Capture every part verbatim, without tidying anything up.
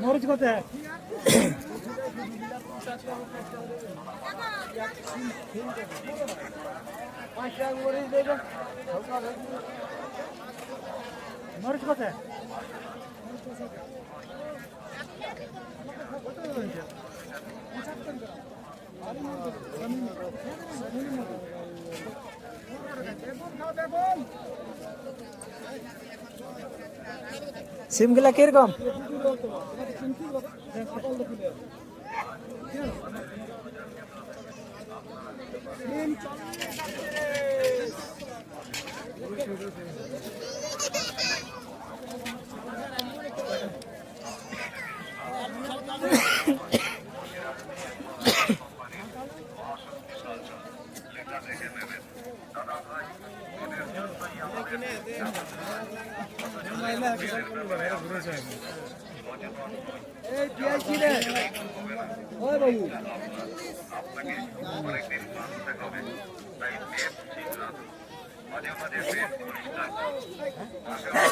ᱢᱚᱨᱤᱪ ᱠᱚᱛᱮ᱾ ᱢᱚᱨᱤᱪ ᱠᱚᱛᱮ᱾ ᱥᱤᱢ ᱜᱮᱞᱟ ᱠᱤᱨᱠᱚᱢ? এই পিআইসি রে। ওই বাবু। আপনাকে অনেকদিন বাঁচতে হবে, তাই মেপ ঠিক রাখুন। মাঝে মাঝে মেপ পরিষ্কার করুন। আশা করি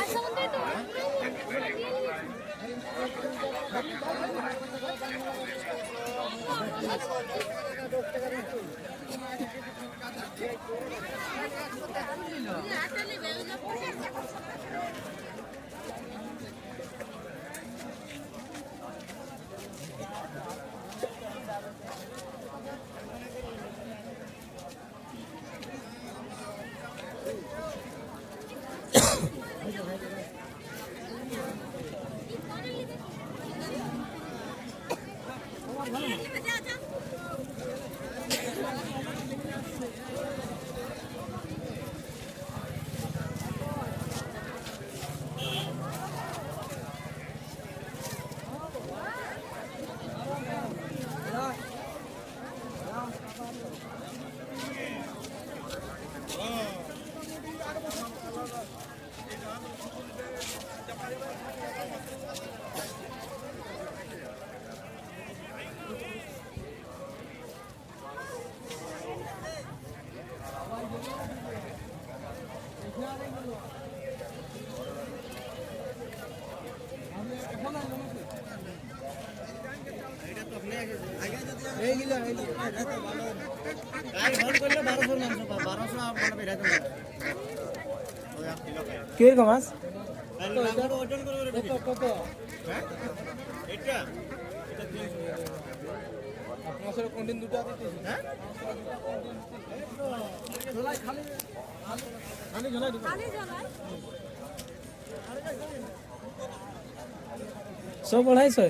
কিরকম মাছ? সব আড়াইশো।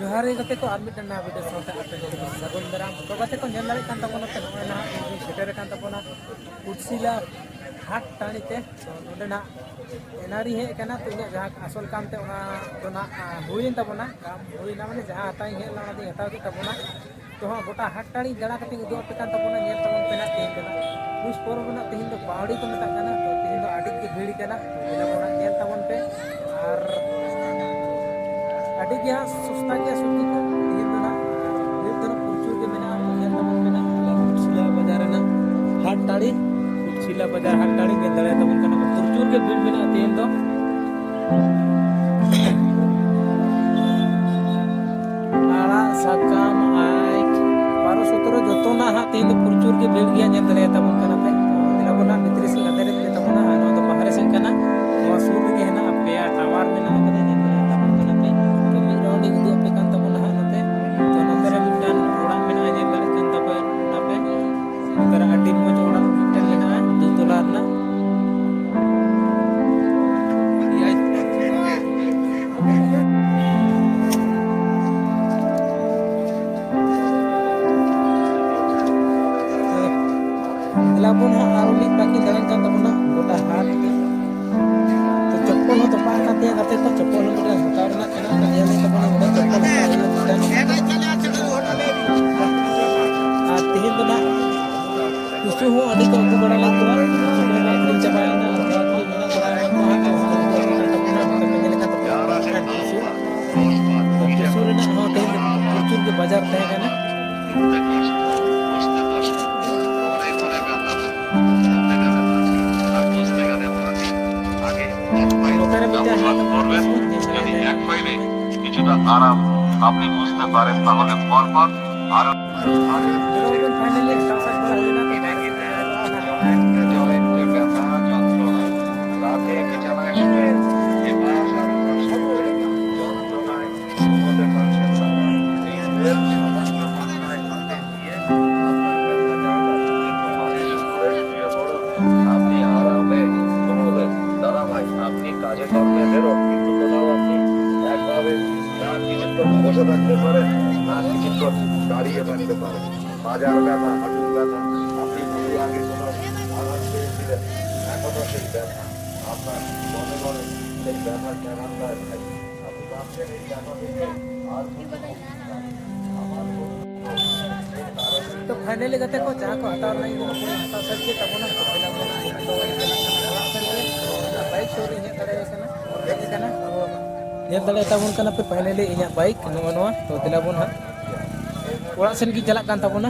ᱡᱚᱦᱟᱨ ᱜᱮ ᱜᱟᱛᱮ ᱠᱚ, ᱟᱨ ᱢᱤᱫᱴᱟᱝ ᱱᱟᱣᱟ ᱵᱷᱤᱰᱤᱭᱳ ᱥᱟᱶᱛᱮ ᱟᱯᱮ ᱡᱚᱛᱚ ᱠᱚ ᱥᱟᱹᱜᱩᱱ ᱫᱟᱨᱟᱢ᱾ ᱛᱚ ᱜᱟᱛᱮ ᱠᱚ, ᱧᱮᱞ ᱫᱟᱲᱮᱭᱟᱜ ᱠᱟᱱ ᱛᱟᱵᱚᱱᱟ ᱯᱮ, ᱱᱚᱜᱼᱚᱭ ᱱᱟᱦᱟᱜ ᱤᱧ ᱥᱮᱴᱮᱨ ᱟᱠᱟᱱ ᱛᱟᱵᱚᱱᱟ ᱠᱩᱴᱥᱤᱞᱟ ᱦᱟᱴ ᱴᱟᱺᱰᱤ ᱛᱮ᱾ ᱛᱚ ᱱᱚᱸᱰᱮ ᱱᱟᱦᱟᱜ ᱮᱱᱟᱨᱤ ᱦᱮᱡ ᱟᱠᱟᱱᱟ, ᱛᱚ ᱤᱧᱟᱹᱜ ᱡᱟᱦᱟᱸ ᱟᱥᱚᱞ ᱠᱟᱢ ᱛᱮ ᱚᱱᱟ ᱫᱚ ᱱᱟᱦᱟᱜ, ᱟ, ᱦᱩᱭᱮᱱ ᱛᱟᱵᱚᱱᱟ, ᱠᱟᱢ ᱦᱩᱭᱱᱟ, ᱢᱟᱱᱮ ᱡᱟᱦᱟᱸ ᱦᱟᱛᱟᱣ ᱤᱧ ᱦᱮᱡ ᱞᱮᱱᱟ ᱚᱱᱟ ᱫᱚᱧ ᱦᱟᱛᱟᱣ ᱠᱮᱫ ᱛᱟᱵᱚᱱᱟ᱾ ᱛᱚ ᱦᱟᱸᱜ ᱜᱚᱴᱟ ᱦᱟᱴ ᱴᱟᱺᱰᱤ ᱫᱟᱬᱟ ᱠᱟᱛᱮᱧ ᱩᱫᱩᱜ ᱟᱯᱮ ᱠᱟᱱ ᱛᱟᱵᱚᱱᱟ, ᱧᱮᱞ ᱛᱟᱵᱚᱱ ᱯᱮ ᱱᱟᱦᱟᱜ ᱛᱮᱦᱮᱧ ᱫᱚ ᱱᱟᱦᱟᱜ ᱯᱩᱥ ᱯᱚᱨᱚᱵᱽ ᱨᱮᱱᱟᱜ ᱛᱮᱦᱮᱧ ᱫᱚ ᱯᱟᱹᱣᱲᱤ ᱠᱚ ᱢᱮᱛᱟᱜ ᱠᱟᱱᱟ, ᱛᱚ ᱛᱮᱦᱮᱧ ᱫᱚ ᱟᱹᱰᱤ ᱜᱮ ᱵᱷᱤᱲ ᱠᱟᱱᱟ᱾ ᱧᱮᱞ ᱛᱟᱵᱚᱱ ᱯᱮ᱾ ᱟᱨ ᱟᱹᱰᱤ ᱜᱮ ᱦᱟᱸᱜ ᱥᱚᱥᱛᱟ ᱜᱮᱭᱟ ᱥᱚᱵᱽᱡᱤ ᱠᱚ᱾ ᱛᱮᱦᱮᱧ ᱫᱚ ᱱᱟᱜ ᱵᱷᱤᱲ ᱫᱚ ᱱᱟᱜ ᱯᱨᱚᱪᱩᱨ ᱜᱮ ᱢᱮᱱᱟᱜᱼᱟ᱾ ᱧᱮᱞ ᱛᱟᱵᱚᱱ ᱯᱮ ᱱᱟᱜ ᱟᱞᱮ ᱠᱩᱴᱥᱤᱞᱟ ᱵᱟᱡᱟᱨ ᱨᱮᱱᱟᱜ ᱦᱟᱴ ᱴᱟᱺᱰᱤ, ᱠᱩᱴᱥᱤᱞᱟ ᱵᱟᱡᱟᱨ ᱦᱟᱴ ᱴᱟᱺᱰᱤ ᱧᱮᱞ ᱫᱟᱲᱮᱭᱟᱜ ᱛᱟᱵᱚᱱ ᱠᱟᱱᱟ ᱯᱮ, ᱯᱨᱚᱪᱩᱨ ᱜᱮ ᱵᱷᱤᱲ ᱢᱮᱱᱟᱜᱼᱟ ᱛᱮᱦᱮᱧ ᱫᱚ᱾ ᱟᱲᱟᱜ ᱥᱟᱠᱟᱢ ᱟᱭ ᱵᱟᱨᱚ ᱥᱚᱛᱨᱚ ᱡᱚᱛᱚᱱᱟᱜ ᱦᱟᱸᱜ ᱛᱮᱦᱮᱧ ᱫᱚ ᱯᱨᱚᱪᱩᱨ ᱜᱮ ᱵᱷᱤᱲ ᱜᱮᱭᱟ, ᱧᱮᱞ ᱫᱟᱲᱮᱭᱟᱛᱟ ᱵᱚᱱ ᱠᱟᱱᱟ ᱯᱮ᱾ ᱫᱮᱞᱟ ᱵᱚᱱ ᱦᱟᱸᱜ ᱵᱷᱤᱛᱨᱤ ᱥᱮᱫ ᱜᱟᱛᱮ ᱨᱮ ᱛᱟᱵᱚᱱᱟ, ᱟᱨ ᱱᱚᱣᱟ ᱫᱚ ᱵᱟᱦᱨᱮ ᱥᱮᱫ ᱠᱟᱱᱟ᱾ ᱱᱚᱣᱟ ᱥᱩᱨ ᱨᱮᱜᱮ ᱦᱮᱱᱟᱜᱼᱟ, ᱯᱮᱭᱟ ᱴᱟᱣᱟᱨ ᱢᱮᱱᱟᱜ ᱟᱠᱟᱫᱟ, ᱧᱮᱞ ᱫᱟᱲᱮᱭᱟᱛᱟ ᱵᱚᱱ ᱠᱟᱱᱟ ᱯᱮ᱾ ᱛᱚ ᱢᱤᱫ ᱨᱟᱣᱩᱱᱰ ᱤᱧ ᱩᱫᱩᱜ ᱟᱯᱮ ᱠᱟᱱ ᱛᱟᱵᱚᱱᱟ ᱦᱟᱸᱜ ᱱᱚᱛᱮ᱾ ᱛᱚ ᱱᱚᱛᱮ ᱨᱮ ᱢᱤᱫᱴᱟᱝ ᱚᱲᱟᱜ ᱢᱮᱱᱟᱜᱼᱟ, ᱧᱮᱞ ᱫᱟᱲᱮᱭᱟᱜ ᱠᱟᱱ ᱛᱟᱯᱮ ᱱᱟᱯᱮ᱾ ᱱᱚᱛᱮ ᱨᱮ ᱟᱹᱰᱤ ᱢᱚᱡᱽ ᱚᱲᱟᱜ ᱢᱤᱫᱴᱟᱝ ᱢᱮᱱᱟᱜᱼᱟ, ᱫᱩ ᱛᱚᱞᱟ ᱨᱮᱱᱟᱜ᱾ ᱮᱭᱟᱭ᱾ ᱫᱮᱞᱟ ᱵᱚᱱ ᱦᱟᱸᱜ ᱟᱨᱚ ᱢᱤᱫ ᱵᱟᱹᱠᱤ ᱫᱟᱬᱟᱱ ᱠᱟᱱ ᱛᱟᱵᱚᱱᱟ ᱜᱚᱴᱟ ᱦᱟᱴ᱾ ᱛᱚ ᱪᱚᱯᱯᱚᱞ ᱦᱚᱸ ᱛᱚᱯᱟᱜ ᱟᱠᱟᱱ ᱛᱟᱭᱟ ᱜᱟᱛᱮ ᱠᱚ, ᱪᱚᱯᱯᱚᱞ ᱦᱚᱸ ᱢᱤᱫᱴᱟᱝ ᱦᱟᱛᱟᱣ ᱨᱮᱱᱟᱜ ᱠᱟᱱᱟ᱾ ᱛᱚ ᱧᱮᱞ ᱦᱩᱭᱩᱜ ᱛᱟᱵᱚᱱᱟ ᱱᱚᱰᱮ ᱪᱚᱯᱯᱚᱞ ᱦᱟᱛᱟᱣ ᱦᱩᱭᱩᱜᱼᱟ ᱢᱤᱫᱴᱟᱝ᱾ ᱟᱨ ᱛᱮᱦᱮᱧ ᱫᱚ ᱱᱟᱜ ᱴᱩᱥᱩ ᱦᱚᱸ ᱟᱹᱰᱤ ᱠᱚ ᱟᱹᱜᱩ ᱵᱟᱲᱟ ᱞᱮᱫ ᱠᱚᱣᱟ, ᱟᱹᱠᱷᱨᱤᱧ ᱪᱟᱵᱟᱭᱮᱱᱟ᱾ ᱟᱫᱚ ᱟᱹᱠᱷᱨᱤᱧ ᱢᱮᱱᱟᱜ ᱵᱟᱲᱟ ᱟᱠᱟᱫ ᱠᱚᱣᱟ ᱦᱟᱸᱜ᱾ ᱱᱚᱛᱮ ᱯᱮ ᱧᱮᱞ ᱟᱠᱟᱫ ᱛᱟᱵᱚᱱᱟ ᱴᱩᱥᱩ᱾ ᱴᱩᱥᱩ ᱨᱮᱱᱟᱜ ᱦᱚᱸ ᱛᱮᱦᱮᱧ ᱫᱚ ᱯᱨᱚᱪᱩᱨ ᱜᱮ ᱵᱟᱡᱟᱨ ᱛᱟᱦᱮᱸ ᱠᱟᱱᱟ᱾ ᱱᱚᱛᱮ ᱨᱮ ᱢᱤᱫᱴᱮᱱ ᱦᱮᱱᱟᱜ ᱛᱟᱵᱚᱱᱟ ᱴᱩᱥᱩ, ᱧᱮᱞ ᱫᱟᱲᱮᱭᱟᱜ ᱠᱟᱱᱟ᱾ কিছুটা আরাম। আপনি বুঝতে পারেন তাহলে পরপর আরো আপনি আরামে ঘুমোবেন। দাদা ভাই, আপনি কাজে কর্মে বেরোন, কিন্তু কোথাও আপনি একভাবে রাত কিছুক্ষণ বসে থাকতে পারে, আর কিছুক্ষণ দাঁড়িয়ে থাকতে পারে। বাজার ব্যথা, হাঁটুর ব্যথা, আপনি বহু আগে কোনো আঘাত পেয়েছিলেন, এখনো সেই ব্যথা আপনার মনে মনে সেই ব্যথা জানান দেয় ভাই। আপনি ভাবছেন এই ব্যথা থেকে আর কিছু আমার তো ফাইনালি ᱜᱟᱛᱮ ᱠᱚ, ᱪᱟ ᱠᱚ ᱦᱟᱛᱟᱣ ᱨᱮᱱᱟᱜ ᱤᱧ ᱫᱚ ᱯᱩᱨᱟᱹ ᱦᱟᱛᱟᱣ ᱥᱟᱹᱛ ᱠᱮᱫ ᱛᱟᱵᱚᱱᱟ᱾ ᱛᱚ ᱫᱮᱞᱟ ᱵᱚᱱ ᱦᱟᱸᱜ ᱱᱤᱛᱚᱜ ᱤᱧ ᱪᱟᱞᱟᱜ ᱠᱟᱱᱟ ᱚᱲᱟᱜ ᱥᱮᱱ ᱜᱮ᱾ ᱚᱱᱟ ᱵᱟᱭᱤᱠ ᱥᱳᱨ ᱨᱮ ᱤᱧ ᱦᱮᱡ ᱫᱟᱲᱮᱭᱟᱭ ᱠᱟᱱᱟ, ᱦᱮᱡ ᱠᱟᱱᱟ᱾ ᱧᱮᱞ ᱫᱟᱲᱮᱭᱟᱛᱟ ᱵᱚᱱ ᱠᱟᱱᱟ ᱯᱮ ᱯᱷᱟᱭᱱᱟᱞᱤ ᱤᱧᱟᱹᱜ ᱵᱟᱭᱤᱠ ᱱᱚᱜᱼᱚ ᱱᱚᱣᱟ᱾ ᱛᱚ ᱫᱮᱞᱟ ᱵᱚᱱ ᱦᱟᱸᱜ ᱚᱲᱟᱜ ᱥᱮᱱ ᱜᱮ ᱪᱟᱞᱟᱜ ᱠᱟᱱ ᱛᱟᱵᱚᱱᱟ᱾